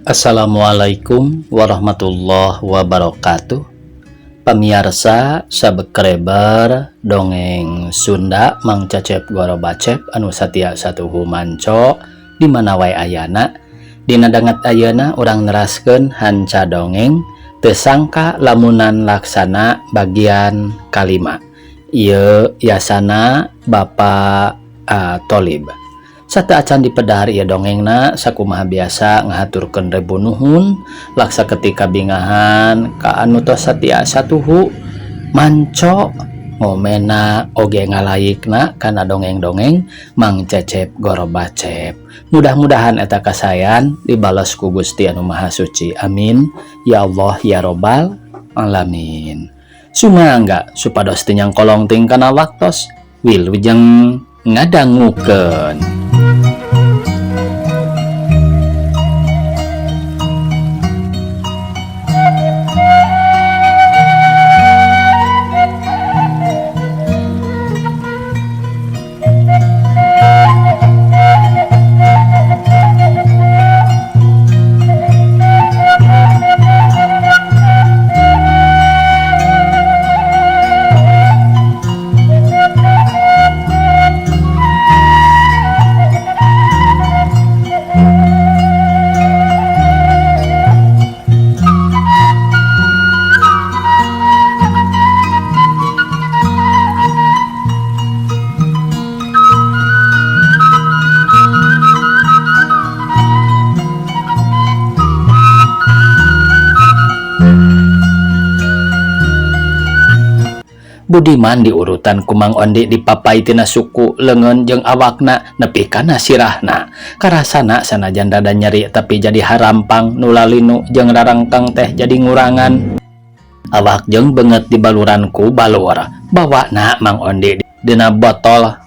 Assalamualaikum warahmatullahi wabarakatuh. Pamiarsa subscriber dongeng Sunda Mang Cecep Goro Bacep anu satia satuhu manco di mana wae ayana. Dina danget ayeuna urang neraskeun hanca dongeng Teu Sangka Lamunan Laksana bagian kalima. Ieu yasana Bapak Tolib. Sateuacan dipedar ieu dongengna sakumaha biasa ngahaturkeun rebu nuhun laksa ketika bingahan ka anu tos satia satuhu manco ngomena oge ngalaikna kana dongeng-dongeng Mang Cecep Goro Bacep. Mudah-mudahan eta kasayan dibales ku Gusti Anu Maha Suci. Amin ya Allah ya Robbal alamin. Sumangga supados teu nyangkolong ting kana waktos wilujeng ngadangukeun. Budiman diurutan ku Mang Ondi dipapai tina suku leungeun jeung awakna nepi kana sirahna. Karasana sanajan rada nyeri tapi jadi harampang nu lalinu jeung rarangkang teh jadi ngurangan. Awak jeung beungeut dibaluran ku balur. Bawana Mang Ondi dina botol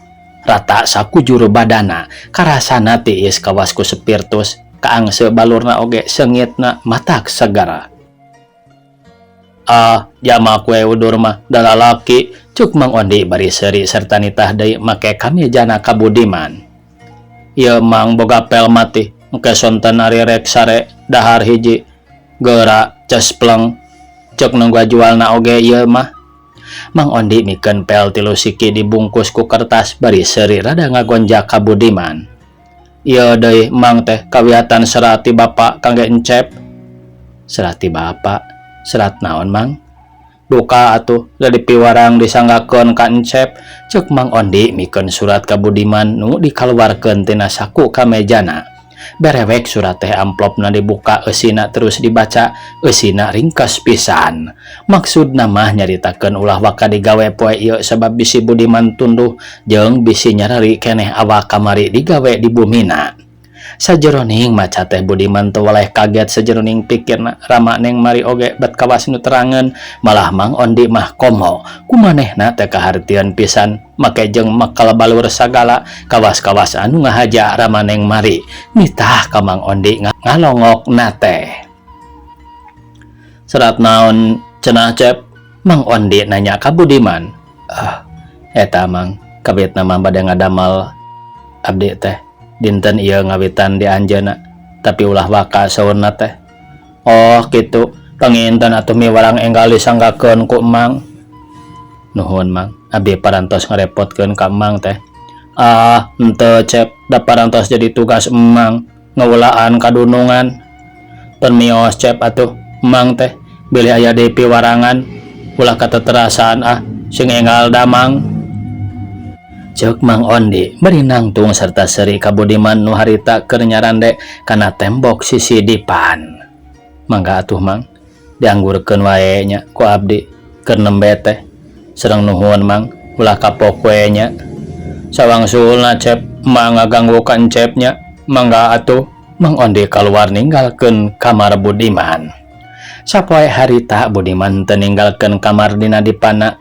rata sakujur badana. Karasana tiis kawas ku spiritus kaangse balurna oge seungitna matak segara. Ah, jama kue udur mah da lalaki, cuk Mang Ondi bari seuri serta nitah deui make kamejana ka Budiman. Ieu Mang boga pel mati, engke sonten ari rek sare dahar hiji geura cespleng cek nu ngajualna oge ieu mah. Mang Ondi mikeun pel tilu siki dibungkus ku kertas bari seuri rada ngagonjak ka Budiman. Ieu deui Mang teh kawiatan serat ti bapa kangge encep. Serat ti bapa? Serat naon Mang? Duka atuh da dipiwarang disanggakeun ka encep, cek Mang Ondi mikeun surat ka Budiman nu dikaluarkeun tina saku kamejana. Berewek surat teh amplopna dibuka eusina terus dibaca, eusina ringkes pisan. Maksudna mah nyaritakeun ulah waka digawe poe ieu sabab bisi Budiman tunduh jeung bisi nyarari keneh awak kamari digawe di bumina. Sajeroning maca teh Budiman teu weleh kaget sajeroning pikirna rama neng mari oge bet kawas nu terangeun malah Mang Ondi mah komo kumanehna teh kahartieun pisan make jeung makal balur sagala kawas-kawas anu ngahaja rama neng mari nitah ka Mang Ondi ngalongok na teh. Serat naon cenah Cep? Mang Ondi nanya ka Budiman. Ah, eta Mang kabitna mah bade ngadamal abdi teh dinten ieu ngawitan di anjeunna tapi ulah waka saurna teh. Oh kitu panginten atuh miwarang enggal disanggakeun ku Mang. Nuhun Mang, abdi parantos ngarepotkeun ka Mang teh. Ah, henteu Cep, da parantos jadi tugas Mang ngawulaan kadunungan. Permios Cep atuh Mang teh bilih aya deui piwarangan ulah kateterasaan ah sing enggal damang. Ceuk Mang Ondi bari nangtung serta seuri ka Budiman nu harita keur nyarande kana tembok sisi dipan. Mangga atuh Mang, dianggurkeun wae nya ku abdi keur nembe teh. Sareng nuhun Mang, ulah kapok we nya. Sawangsulna Cep, Mang ngaganggu ka Encep nya. Mangga atuh. Mang Ondi kaluar ninggalkeun kamar Budiman. Sapoe harita Budiman teu ninggalkeun kamar dina dipana.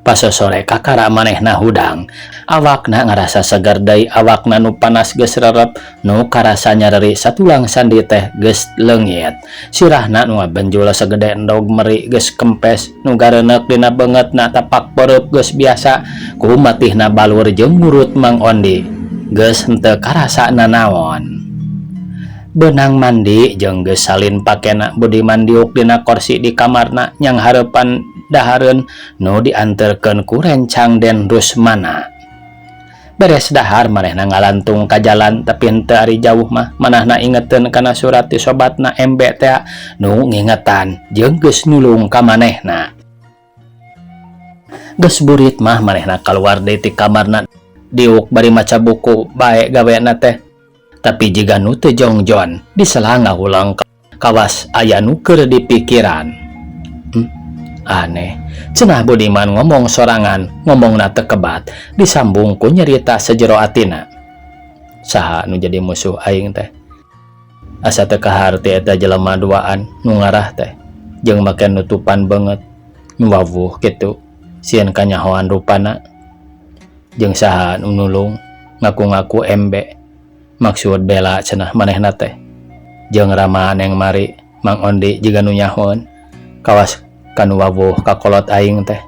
Pasosore kakara manehna hudang, awakna ngarasa segar deui, awakna nu panas geus rerep, nu karasa nyareri satulang sandi teh geus leungit. Sirahna nu ngabenjul sagede endog meri geus kempes, nu gareuneuk dina beungeutna tapak peureub geus biasa, kumatihna balur jeung murut Mang Ondi geus henteu karasa nanaon. Beunang mandi jeung geus salin pakena Budiman diuk dina korsi di kamarna nyanghareupan dahareun nu dianterkeun ku rencang Den Rusmana. Beres dahar manehna ngalantung ka jalan tapi henteu ari jauh mah manehna ingeteun kana surat ti sobatna MB tea nu ngingetan jeung geus nulung ka manehna. Geus burit mah manehna kaluar deui ti kamarna diuk bari maca buku bae gawena teh. Tapi jiga nu teu jongjon disela ngahulang kawas aya nu keur dipikiran. Aneh, cenah Budiman ngomong sorangan, ngomongna teu kebat, disambung ku nyerita sejero atina. Saha nu jadi musuh aing teh? Asa teu kaharti eta jelema duaan nu ngarah teh, jeung make nutupan beungeut, nu wawuh kitu, sieun kanyahoan rupana. Jeung saha nu nulung ngaku-ngaku MB, maksud bela cenah manehna teh. Jeung Rama Neng Mari, Mang Ondi jiga nu nyahoeun, kawas kanu wawuh kakolot aing teh.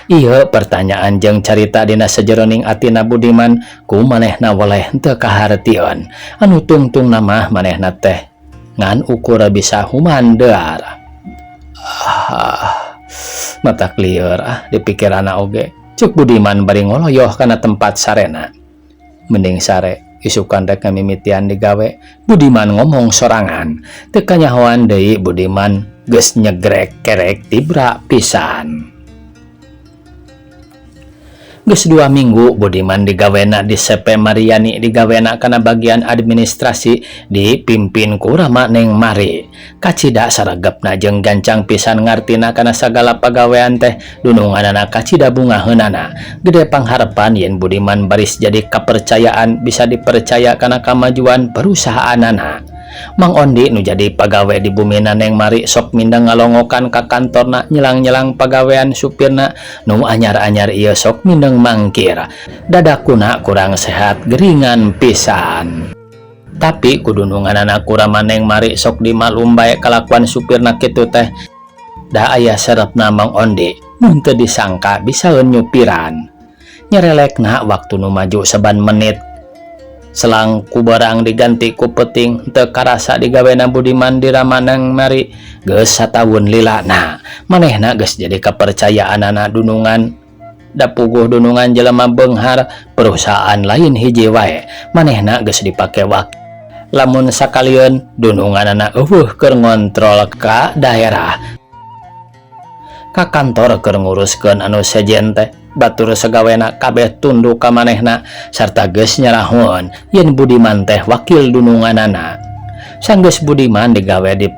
Ieu pertanyaan jeung carita dina sajeroning atina Budiman ku manehna weleh teu kahartieun. Anu tungtungna mah manehna teh ngan ukur bisa humandear. Ah, matak lieur ah dipikiranna oge. Cuk Budiman bari ngoloyoh kana tempat sarena. Mending sare isukan rek ngamimitian digawe. Budiman ngomong sorangan. Teu kanyahoan deui Budiman geus nyegrek kerek tibra pisan. Geus 2 minggu Budiman digawena di CP Mariani digawena kana bagian administrasi dipimpin ku Rama Neng Mari. Kacida saregepna jeung gancang pisan ngartina kana sagala pagawean teh dununganana kacida bungaheunana. Gede pangharepan yen Budiman baris jadi kapercayaan bisa dipercaya kana kamajuan perusahaanana. Mang Ondi nu jadi pagawe di bumina Neng Mari sok mindeng ngalongokan ka kantorna nyelang-nyelang pagawean supirna nu anyar-anyar ieu sok mindeng mangkir. Dadakuna kurang sehat geringan pisan. Tapi kudununganana ku Rama Neng Mari sok dimaklum bae kalakuan supirna kitu teh. Da aya serepna Mang Ondi mun teu disangka bisaeun nyupiran. Nyerelekna waktu nu maju saban menit. Selang ku barang diganti ku peting teu karasa digawena Budiman di Rama Neng Mari geus sataun lilana. Manehna geus jadi kepercayaanana dunungan da puguh dunungan jelema beunghar perusahaan lain hiji wae. Manehna geus dipake wakil. Lamun sakalieun dununganana eueuh keur ngontrol ka daerah. Ka kantor keur nguruskeun anu sejen teh. Batur sagawena kabeh tunduk ka manehna sarta geus nyarahoeun yen Budiman teh wakil dununganana. Sanggeus Budiman digawe di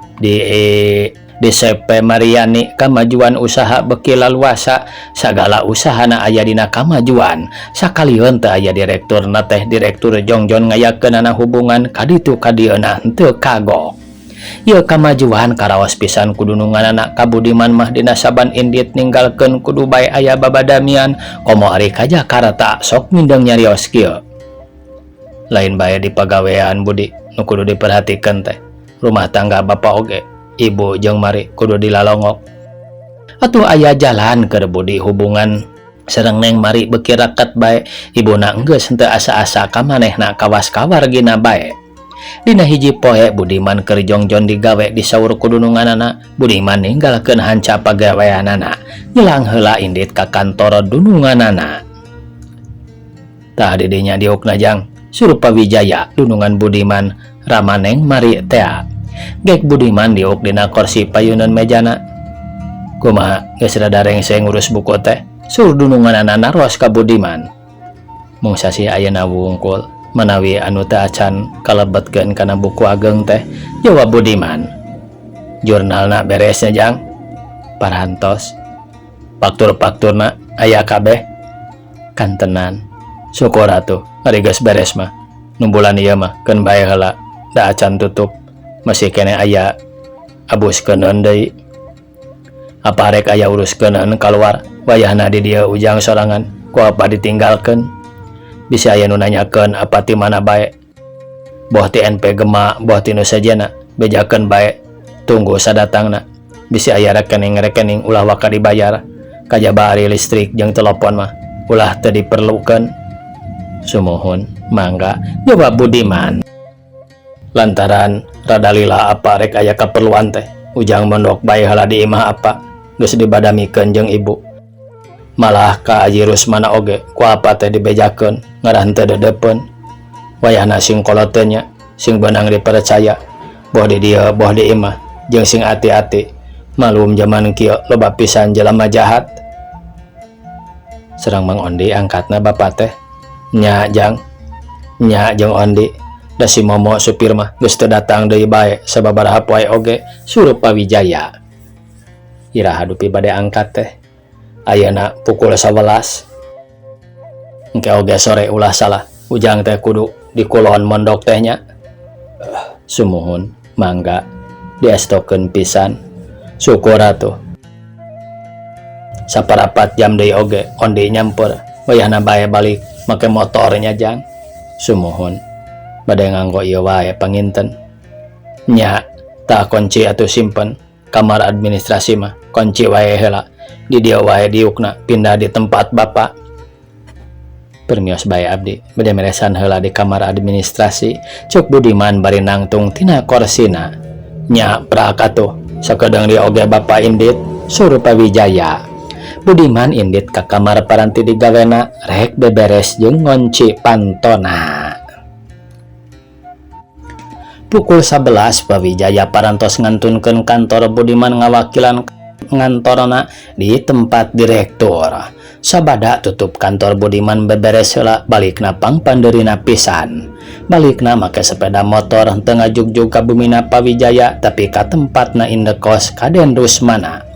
CP Mariani kamajuan usaha beuki laluasa sagala usahana aya dina kamajuan. Sakalieun teu aya direkturna teh direktur jongjon ngayakeunana hubungan kaditu kadieuna henteu kagok. Ieu kamajuan karaos pisan ku dununganana ka Budiman mah dina saban indit ninggalkeun kudu bae aya babadamian komo ari ka Jakarta sok mindeng nyarios kieu. Lain bae di pagawean Budi nu kudu diperhatikeun teh. Rumah tangga bapa oge ibu jeung Mari kudu dilalongok. Atuh aya jalan keur Budi hubungan sareng Neng Mari beuki raket bae ibuna geus henteu asa-asa ka manehna kawas kawargina bae. Dina hiji poe Budiman keur jongjon digawe disaur ku dununganana, Budiman ninggalkeun hanca pagaweanana, nyelang heula indit ka kantor dununganana. Tah di dinya diukna jang, Surupa Wijaya dunungan Budiman Rama Neng Mari tea. Gek Budiman diuk dina kursi payuneun mejana. Kumaha geus rada rengse ngurus buku teh, sur dununganana naros ka Budiman. Mung sasih ayeuna wungkul manawi anu teu acan kalebetkeun kana buku ageng teh, jawab Budiman. Jurnalna beresnya jang, parantos. Faktur-fakturna aya kabeh. Kantenan. Syukur atuh, ari geus beres mah. Nu bulan ieu mah keun bae heula, da acan tutup. Masih keneh aya abuskeun deui. Apa rek aya uruskeun kaluar, wayahna di dieu ujang sorangan, ku apa ditinggalkeun. Bisa aya nu nanyakeun apa ti mana bae. Boh ti NP Gema, boh ti nu sejenna, bejakeun bae. Tunggu sadatangna. Bisi aya rekening-rekening ulah waka dibayar. Kajaba ari listrik jeung telepon mah ulah teu diperlukeun. Sumuhun, mangga, jawab Budiman. Lantaran rada lila apa rek aya kaperluan teh, Ujang mondok bae heula di imah apa, geus dibadamikeun jeung ibu. Malah ka Aji Rusmana oge ku apa teh dibejakeun ngarah henteu deudeupeun. Wayahna sing kolot teh nya, sing beunang dipercaya, boh di dieu boh di imah, jeung sing ati-ati. Malum jaman kieu loba pisan jelema jahat. Sareng Mang Ondi angkatna bapa teh. Nya Jang, nya jeung Ondi. Da si Momo supir mah geus teu datang deui bae sababaraha poe oge surup Pawijaya. Iraha dupi bade angkat teh. Ayeuna pukul 11. Engke oge sore ulah salah, Ujang teh kudu di kulon mondok teh nya. Sumuhun, mangga diestokeun pisan. Syukur atuh. Saparapat jam deui oge Ondi nyamper, wayahna bae balik make motornya Jang. Sumuhun. Bade nganggo ieu wae panginten. Nya, tah kunci atuh simpen. Kamar administrasi mah kunci wae heula. Di dieu wae diukna pindah di tempat bapak. Permios bae abdi, bade meresan heula di kamar administrasi. Cuk Budiman bari nangtung tina korsina. Nya prak atuh, sakedeung di oge bapak indit, suruh Pawijaya. Budiman indit ka kamar paranti digawena rek beberes jeung ngonci pantona. Pukul 11 Pawijaya parantos ngantunkeun kantor Budiman ngawakilan ngantorna di tempat direktur. Sabada tutup kantor Budiman beberes heula balikna pangpandeurina pisan. Balikna make sepeda motor teu ngajugjug ka bumina Pawijaya tapi ka tempatna indekos ka Den Rusmana.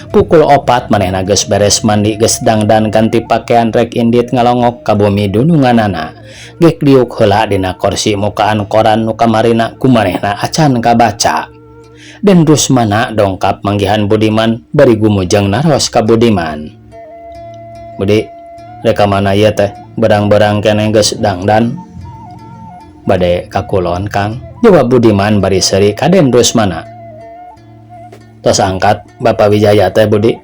Pukul 4 manehna geus beres mandi geus dangdan ganti pakaian rek indit ngalongok ka bumi dununganana. Gek diuk heula dina korsi mukaan koran nu kamarina ku manehna acan kabaca. Den Rusmana dongkap manggihan Budiman bari gumujeng naros ka Budiman. Budi, rek ka mana ieu teh? Berang-berang keneh geus dangdan. Bade ka kulon, Kang, jawab Budiman bari seuri ka Den Rusmana. Tos angkat Bapak Wijaya teh Budi.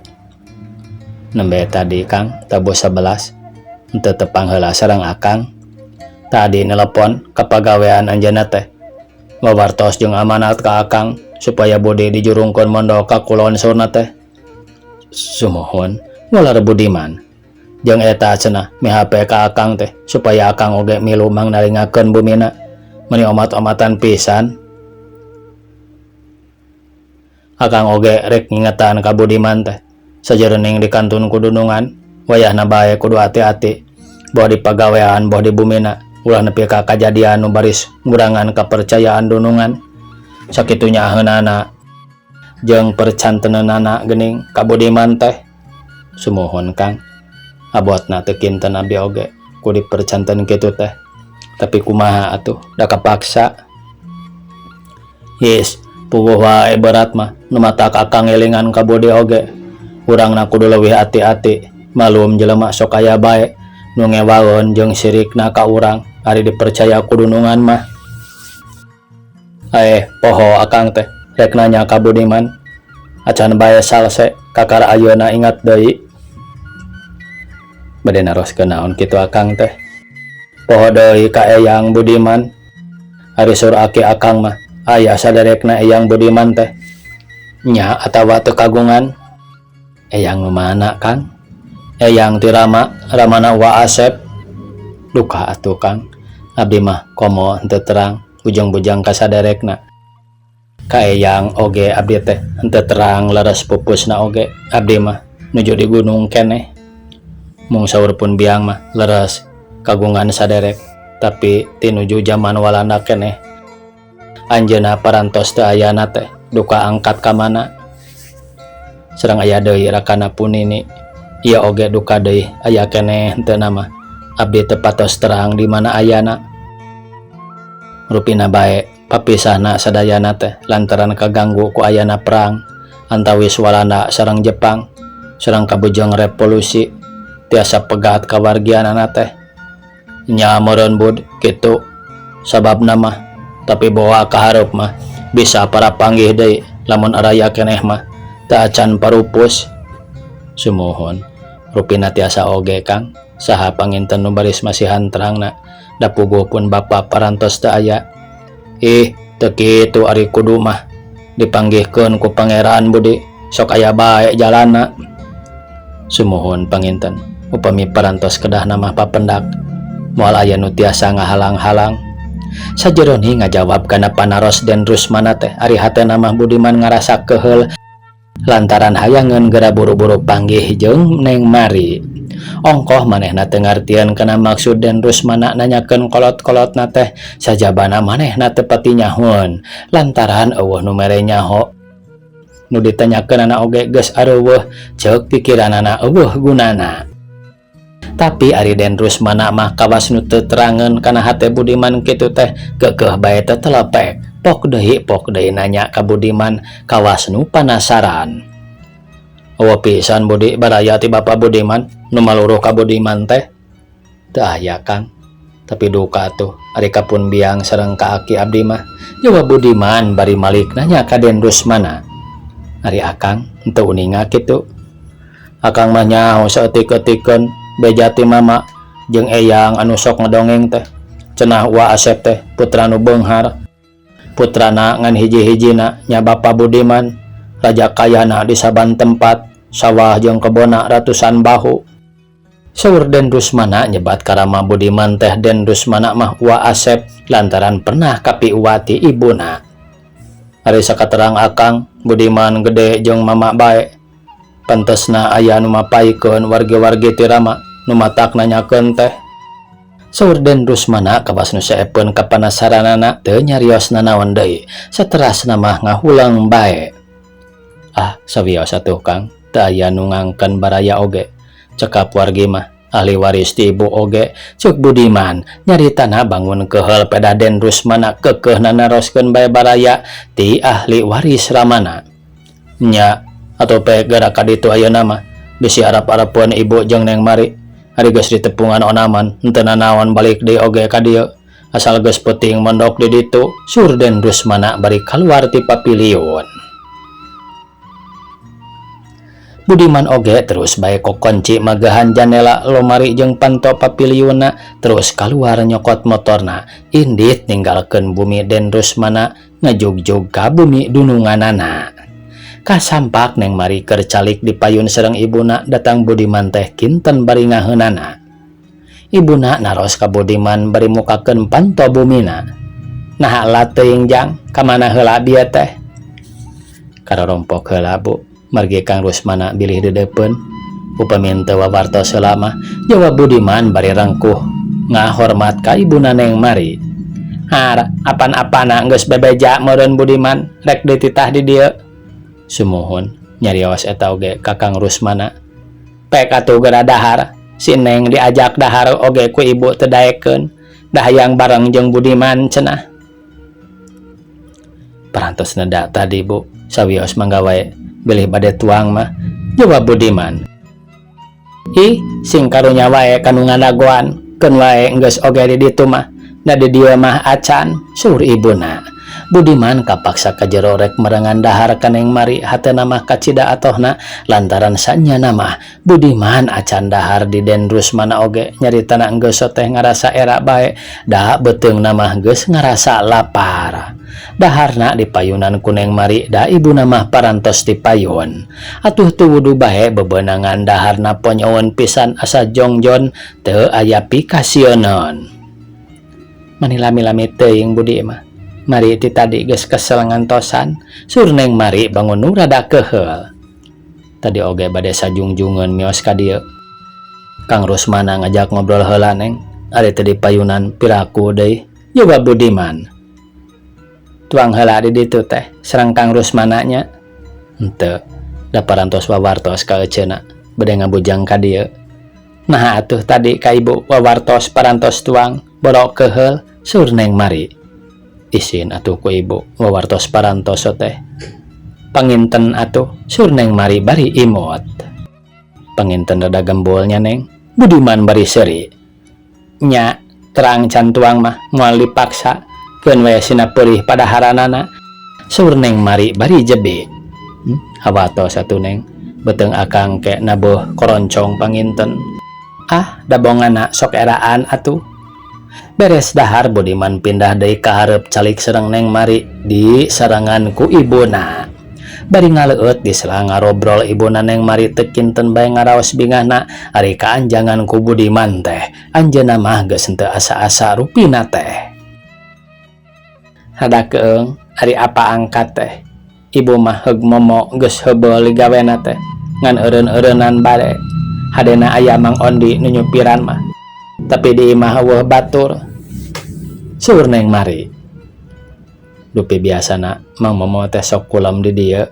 Nembe tadi Kang, tabuh 11. Henteu tepang heula sareng Akang. Tadi nelepon ka pagawean anjeunna teh. Wawartos jeung amanat ka Akang supaya Budi dijurungkeun mondok ka kulon saurna teh. Sumuhun, walar Budiman. Jeung eta cenah mi HP ka Akang teh supaya Akang oge milu mangnaringakeun bumina. Meuni omat-omatan pisan. Akang oge rek ngingetan ka Budiman teh. Sajeroning di kantun kudunungan, wayahna bae kudu ati-ati. Boh di pagawean, boh di bumina, ulah nepi ka kajadian nu baris ngurangan kepercayaan dunungan. Sakitu nyaaheunana jeung percantenanana geuning ka Budiman teh. Sumuhun Kang, abotna teu kinten abdi oge ku dipercanten kitu teh. Tapi kumaha atuh, da kapaksa. Yes, puguh wae berat mah nu matak Akang ngelingan ka Budi oge. Urangna kudu leuwih ati-ati, malum jelema sok aya bae nu ngewaeun jeung sirikna ka urang ari dipercaya ku dunungan mah. Poho Akang teh rek nanya ka Budiman. Acan bae salse kakara ayeuna ingat deui. Bade naroskeun naon kitu Akang teh. Poho deui ka Eyang Budiman. Ari saur aki Akang mah aya saderekna Eyang Budiman teh. Nya atawa teu kagungan. Eyang nu mana Kang? Eyang ti Rama, Ramana Wa Asep. Duka atuh Kang. Abdi mah komo henteu terang bujang-bujang ka saderekna. Ka Eyang oge abdi teh henteu terang leres pupusna oge. Abdi mah nuju di gunung keneh. Mung saur pun biang mah leres kagungan saderek, tapi ti nuju jaman Walanda keneh. Anjeunna parantos teu ayana teh duka angkat ka mana. Sareng aya deui rakana Punini. Ieu oge duka deui aya keneh henteu mah. Abdi teu patos terang di mana ayana. Rupina bae papisahna sadayana teh lantaran kaganggu ku ayana perang antawis Walanda sareng Jepang sareng kabujeng revolusi tiasa pegat kawargianana teh. Nya meureun bud kitu sababna mah, tapi bawa kahareup mah bisa para panggih deui lamun araya keneh mah teu acan parupus. Sumuhun, rupina tiasa oge Kang, saha panginten nu baris masihan terangna da puguh pun bapa parantos teu aya. Ih, Teu kitu ari kudu mah dipanggihkeun ku Pangeran Budi sok aya bae jalanna. Sumuhun panginten upami parantos kedahna mah papendak moal aya nu tiasa ngahalang-halang. Sajeroni ngajawab kana panaros Den Rusmana teh ari hatena mah Budiman ngarasa keheul lantaran hayangeun geura buru-buru panggih jeung Neng Mari. Ongkoh manehna teu ngartieun kana maksud Den Rusmana nanyakeun kolot-kolotna teh sajabana manehna teu pati nyahoeun lantaran eueuh nu mere nyaho. Nu ditanyakeunana oge geus areuweuh ceuk pikiranana eueuh gunana. Tapi ari Den Rusmana mah kawas nu teu terangeun kana hate Budiman kitu teh keukeuh bae teu telepek. Pok deui nanya ka Budiman kawas nu panasaran. Eueuh pisan Budi baraya ti Bapa Budiman nu maluruh ka Budiman teh. Teu aya Kang. Tapi duka atuh ari kapun biang sareng ka aki abdi mah. Jawab Budiman bari malik nanya ka Den Rusmana. Ari Akang henteu uninga kitu. Akang mah nyaho saeutik-eutikeun beja ti mama jeung eyang anu sok ngadongeng teh. Cenah Uwa Asep teh putra nu beunghar. Putrana ngan hiji-hijina nya Bapa Budiman, raja kayana di saban tempat, sawah jeung kebona ratusan bahu. Saur Den Rusmana nyebat karama Budiman teh Den Rusmana mah Uwa Asep lantaran pernah kapiuwa ti ibuna. Ari sakaterang Akang, Budiman gede jeung mama bae. Pantesna aya nu mapaikeun wargi-wargi ti Rama nu matak nanyakeun teh. Saur Den Rusmana kawas nu saepeun kapanasaranana teu nyarios nanaon deui, saterasna mah ngahuleng bae. Ah, sawios atuh Kang, teu aya nu ngangken baraya oge. Cekap wargi mah ahli waris ti ibu oge, ceuk Budiman nyaritana bangun keheul peda Den Rusmana keukeuhna naroskeun bae baraya ti ahli waris Ramana. Nya, atuh pe geura ka ditu ayeuna mah, bisi arap-arapeun ibu jeung Neng Mari. Ari geus ditepungan onaman, henteu nanaon balik deui oge ka dieu. Asal geus peuting mondok di ditu, sur Den Rusmana bari kaluar ti papiliun. Budiman oge terus bae kokonci magahan janela lomari jeung panto papiliunna, terus kaluar nyokot motorna, indit ninggalkeun bumi Den Rusmana ngajugjug ka bumi dununganana. Kasampak Neng Mari keur calik di payun sareng ibuna datang Budiman teh kinten bari ngaheunana. Ibuna naros ka Budiman bari mukakeun panto bumina. Naha lat teuing jang, ka mana heula bieu teh? Karorompok heula Bu, margi Kang Rusmana bilih deudeupeun. Upami henteu wawartos heula mah, jawab Budiman bari rengkuh ngahormat ka ibuna Neng Mari. Har, apan-apana geus bebeja meureun Budiman rek dititah di dieu. Sumuhun nyarios eta oge ka Kang Rusmana. Pek atuh geura dahar, si Neng diajak dahar oge ku ibu teu daekeun, da hayang bareng jeung Budiman cenah. Parantos neda tadi Bu, sawios mangga wae bilih bade tuang mah, jawab Budiman. Ih, sing karunya wae kanu ngadagoan, keun wae geus oge di ditu mah, da di dieu mah acan, saur ibuna. Budiman kapaksa ka jero rek merengan dahar ka Neng Mari hatena mah kacida atohna lantaran sanyana mah Budiman acan dahar di Den Rusmana oge nyaritana geus teh ngarasa era bae da beuteungna mah geus ngarasa lapar. Daharna dipayunan ku Neng Mari da ibuna mah parantos dipayun. Atuh teu wudu bae bebenangan daharna ponyoeun pisan asa jongjon teu aya pikasieuneun. Mani lami-lami teuing Budi mah. Mari ti tadi geus kesel ngantosan, sur Neng Mari bangun nu rada keheul. Tadi oge bade sajungjungeun mios ka dieu. Kang Rusmana ngajak ngobrol heula Neng, ari teu dipayunan piraku deui, jawab Budiman. Tuang heula di ditu teh, sareng Kang Rusmana nya. Henteu, da parantos wawartos ka eceuna, bade ngabujang ka dieu. Naha atuh tadi ka ibu wawartos parantos tuang, borok keheul, sur Neng Mari. Isin atuh ku ibu wawartos parantos teh. Panginten atuh, sur Neng Mari bari imut. Panginten rada gembolnya Neng, Budiman bari seuri. Nya, terang can tuang mah moal dipaksa, keun we sina peurih padaharanana. Saur Neng Mari bari jebe. Hawatos atuh Neng, beuteung akang ke nabuh koroncong panginten. Ah, dabongana sok eraan atuh. Beres dahar Budiman pindah deui ka hareup calik sareng Neng Mari disarengan ku ibuna. Bari ngaleueut disela ngarobrol ibuna Neng Mari teu kinten bae ngaraos bingahna ari kaanjangan ku Budiman teh anjeunna mah geus henteu asa-asa rupina teh. Rada keung ari apa angkat teh ibu mah heug momo geus heubeul digawena teh ngan eureun-eureunan bare hadena aya Mang Ondi nu nyupiran mah tapi di imah eueuh batur seur Neng Mari. Dupi biasana Mang Momo teh sok kulem di dieu.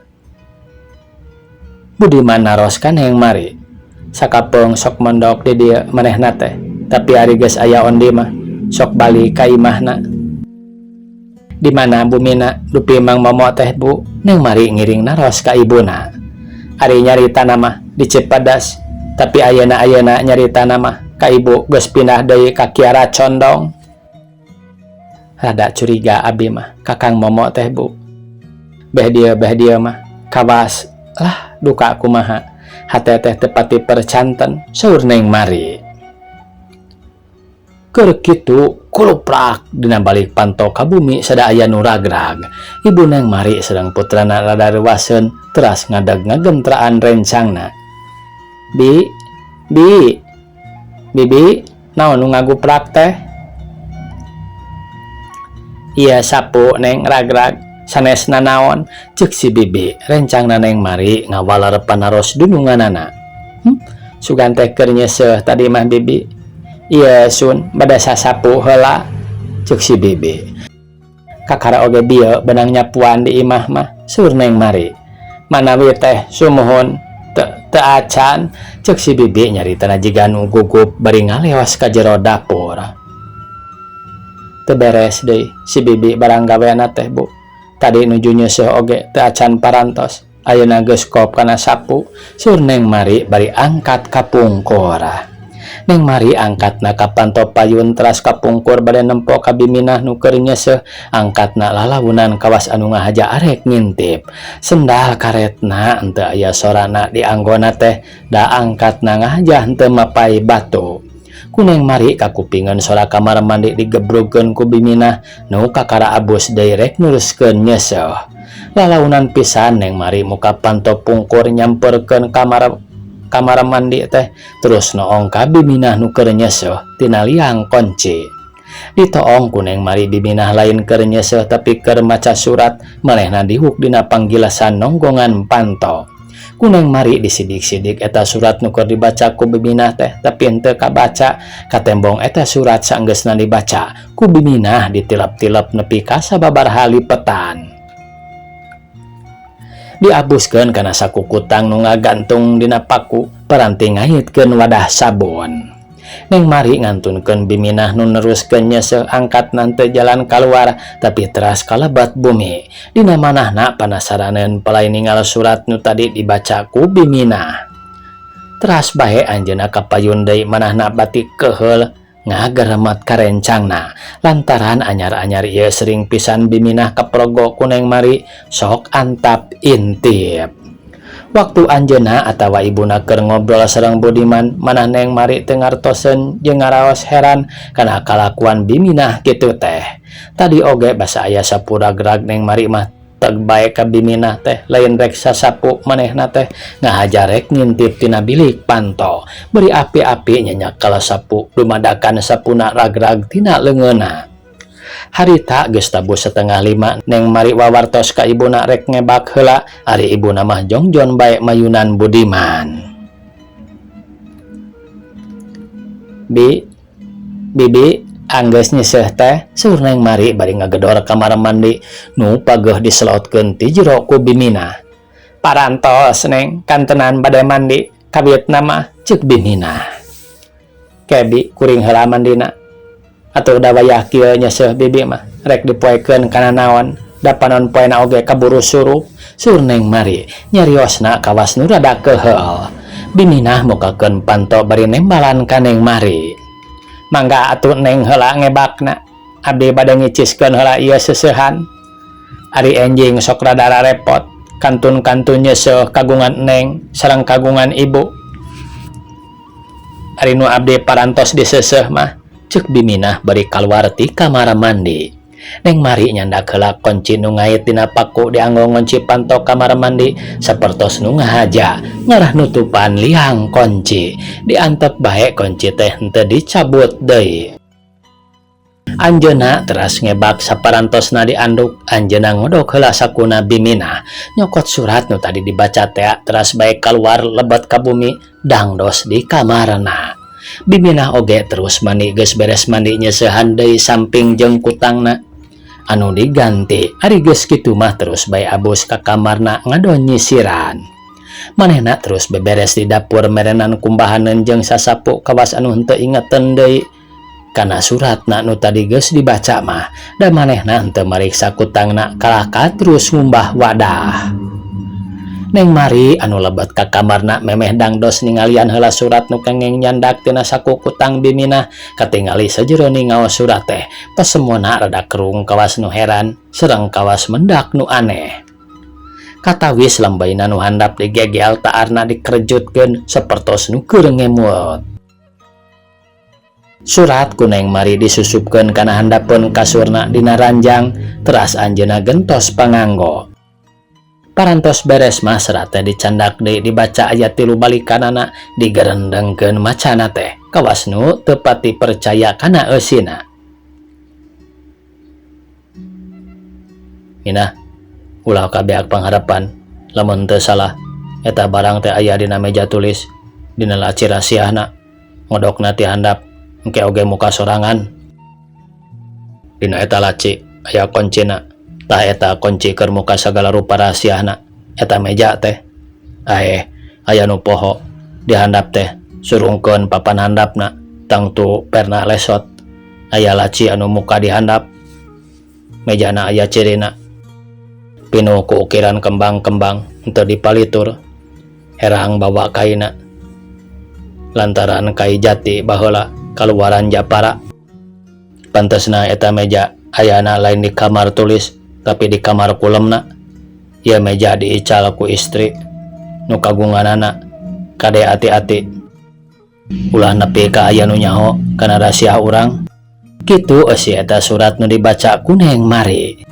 Budiman naros ka Neng Mari sakapeung sok mondok di dieu manehna teh tapi ari geus aya Ondi mah sok balik ka imahna. Di mana bumina dupi Mang Momo teh Bu? Neng Mari ngiring naros ka ibuna. Ari nyaritana mah di Cipedes tapi ayeuna-ayeuna nyaritana mah ka ibu geus pindah deui ka Kiara Condong. Rada curiga abi mah ka Kang Momo teh Bu. Beh dieu mah kawas lah duka kumaha hate teh teu pati percanten saur Neng Mari. Keur kitu kuluprak dina balik panto ka bumi sada aya nu ragrag. Ibu Neng Mari sareng putrana rada reuwaseun teras ngadeg ngagentraan rencangna. Bi, bi, bibi, naon nu ngaguprak teh? Iya sapu Neng ragrag sanesna naon? Ceuk si bibi rencangna Neng Mari ngawaler panaros dununganana. Sugan teh keur nyeuseuh tadi mah bibi. Iya sun bada sasapu heula ceuk si bibi. Kakara oge bieu benang nyapuan di imah mah saur Neng Mari. Manawi teh sumuhun teu acan ceuk si bibi nyaritana jiga nu gugup bari ngaleos ka jero dapur. Teu beres deui si bibi barang gawena teh Bu. Tadi nuju nyeuseuh oge teu acan parantos. Ayeuna geus kop kana sapu saur Neng Mari bari angkat ka pungkur. Neng Mari angkatna ka panto payun teras kapungkur bade nempo ka biminah nu keur nyeuseuh angkatna lalaunan kawas anu ngahaja arek ngintip. Sendal karetna henteu aya sorana dianggona teh da angkatna ngahaja henteu mapai batu. Ku Neng Mari kakupingan sora kamar mandi digebrugkeun ku biminah nu kakara abus deui rek nuruskeun nyeuseuh. Lalaunan pisan Neng Mari muka panto pungkur nyamperkeun kamar mandi teh terus noong ka biminah nu keur nyeuseuh tina liang kunci. Ditoong ku Neng Mari biminah lain keur nyeuseuh tapi keur maca surat manehna dihuk dina panggilasan nonggongan panto. Ku Neng Mari disidik-sidik eta surat nu keur dibaca ku biminah teh tapi henteu kabaca katembong eta surat saenggeusna dibaca ku biminah ditilep-tilep nepi ka sababaraha lipetan. Diabuskeun kana saku kutang nu ngagantung dina paku paranti ngaitkeun wadah sabun. Neng Mari ngantunkeun biminah nu neruskeun nyeuseuh angkatna teu jalan kaluar tapi teras kalebat bumi. Dina manahna panasaraneun palai ningal surat nu tadi dibaca ku biminah. Teras bae anjeunna kapayun deui manahna bati keuheul ngageremet karencangna lantaran anyar-anyar ieu sering pisan biminah kaprogo ku Neng Mari sok antap intip. Waktu anjeunna atawa ibuna keur ngobrol sareng Budiman manah Neng Mari teu ngartoseun jeung ngaraos heran kana kalakuan biminah kitu teh. Tadi oge basa aya sapu ragrag Neng Mari mah teg bae ka biminah teh lain rek sasapu manehna teh ngahaja rek ngintip tina bilik panto beri api-api nyenyakal sapu dumadakan sapuna ragrag tina leungeunna. Harita geus tabuh 4:30 Neng Mari wawartos ka ibuna rek ngebak heula ari ibuna mah jongjon bae mayunan Budiman. Bi, bibi anggeus nyeuseuh teh saur Neng Mari bari ngagedor kamar mandi nu pageuh diselotkeun ti jero ku biminah. Parantos Neng kantenan bade mandi kawitna mah ceuk biminah. Kebi kuring heula mandina. Atuh da wayah kieu nyeuseuh bibi mah rek dipoekeun kana naon da panon poena oge kaburu surup saur Neng Mari nyariosna kawas nu rada keuheul. Biminah mukakeun panto bari nembalan ka Neng Mari. Mangga atuh Neng heula ngebakna abdi bade ngiciskeun heula ieu seuseuhan. Ari enjing sok rada rarepot kantun-kantun nyeuseuh kagungan Neng sareng kagungan ibu. Ari nu abdi parantos diseuseuh mah Cek Bi Minah bari kaluar ti kamar mandi. Neng Mari nyandak heula konci nu ngait dina paku dianggo ngonci panto kamar mandi sapertos nu ngahaja ngarah nutupan liang konci. Diantep bae konci teh henteu dicabut deui. Anjeunna teras ngebak saparantosna dianduk, anjeunna ngodok heula sakuna Bi Minah, nyokot surat nu tadi dibaca tea teras bae kaluar lebet ka bumi dangdos di kamarna. Bi Minah oge terus mandi geus beres mandi nyeusehan deui samping jeung kutangna anu diganti. Ari geus kitu mah terus bae abus ka kamarna ngadon nyisiran. Manehna terus beberes di dapur merenan kumbahaneun jeung sasapu kawas anu henteu ingeteun deui kana suratna nu tadi geus dibaca mah da manehna henteu mariksa kutangna kalahka terus ngumbah wadah. Neng Mari anu lebet ka kamarna memeh dangdos ningalian heula surat nu kengeng nyandak tina saku kutang Bi Minah katingali sajerone ngaos surat teh pasemona rada kerung kawas nu heran sareng kawas mendak nu aneh. Katawis lembaina nu handap digegel taarna dikerjutkeun sapertos nu keur ngemut. Surat ku Neng Mari disusupkeun kana handapeun kasurna dina ranjang teras anjeunna gentos panganggo. Parantos beres mah serat teh dicandak deui dibaca aya 3 balikanana digerendengkeun macana teh kawas nu teu pati percaya kana eusina. Minah ulah kabeak pangharapan lamun teu salah eta barang teh aya dina meja tulis dina laci rasiahna ngodokna ti handap engke oge muka sorangan. Dina eta laci aya koncina tah eta kunci keur muka sagala rupa rahasiana eta meja teh aeh aya nu poho di handap teh surungkeun papan handapna tangtu perna lesot aya laci anu muka di handap mejana aya cirina pinuh ku ukiran kembang-kembang henteu dipalitur herang bawa kaina lantaran kai jati baheula kaluaran Japara pantesna eta meja ayana lain di kamar tulis tapi di kamar kulemna ieu meja diical ku istri nu kagunganana kade ati-ati ulah nepi ka aya nu nyaho kana rahasia urang kitu eusi eta surat nu dibaca ku Neng Mari.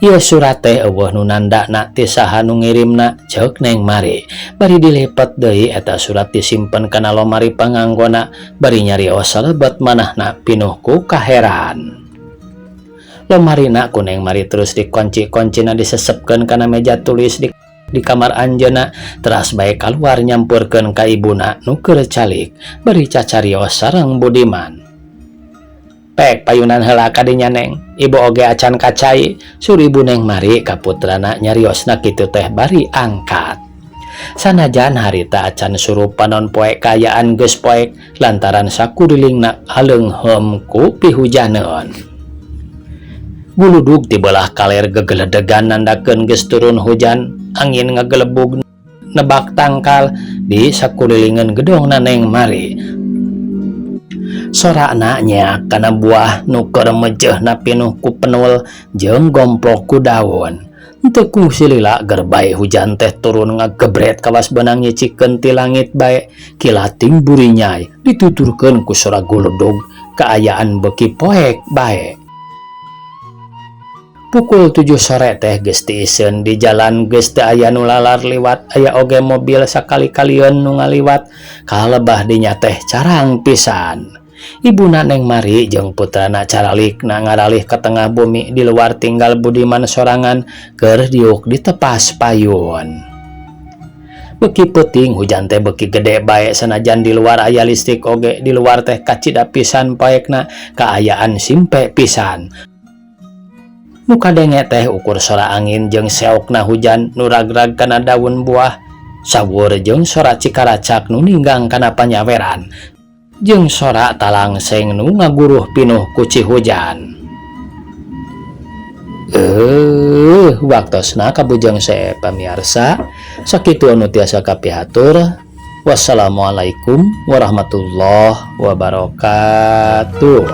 Ieu surat teh eueuh nu nandana ti saha nu ngirimna ceuk Neng Mari bari dilepet deui eta surat disimpen kana lomari panganggona bari nyarios salebet manahna pinuh ku kaheran. Lomarina ku Neng Mari terus dikunci-kuncina disesepkeun kana meja tulis di kamar anjeunna teras bae kaluar nyampurkeun ka ibuna nu keur calik bari cacarios sareng Budiman. Pek payunan heula ka dinya Neng, ibu oge acan kacai, sur ibu Neng Mari ka putrana nyariosna kitu teh bari angkat. Sanajan harita acan surup panon poek kaayaan geus poek lantaran sakurilingna haleungheum ku pihujaneun. Guludug ti belah kaler gegeledegan nandakeun geus turun hujan, angin ngagelebug nebak tangkal di sakurilingan gedongna Neng Mari. Sorakna nyeak kana buah nu keur mejeuhna pinuh ku penul jeung gomplok ku daun. Henteu kungsi lila gerbae hujan teh turun ngagebret kawas beunang nyicikeun ti langit bae kilating burinyai dituturkeun ku sora guludug kaayaan beuki poek bae. Pukul 7 sore teh geus tiiseun di jalan geus teu aya nu lalar liwat aya oge mobil sakali-kalieun nu ngaliwat kalebah dinya teh carang pisan. Ibuna Neng Mari jeung putrana caralikna ngaralih ka tengah bumi di luar tinggal Budiman sorangan keur diuk di tepas payun. Beuki peuting hujan teh beuki gede bae sanajan di luar aya listrik oge di luar teh kacida pisan poekna kaayaan simpe pisan. Nu kadenge teh ukur sora angin jeung seokna hujan nu ragrag kana daun buah sawur jeung sora cikaracak nu ninggang kana panyaweran jeung sora talangseng nu ngaguruh pinuh ku cihujan. Waktosna kabujeng sae pamiarsa sakitu anu tiasa kapihatur. Wassalamualaikum warahmatullahi wabarakatuh.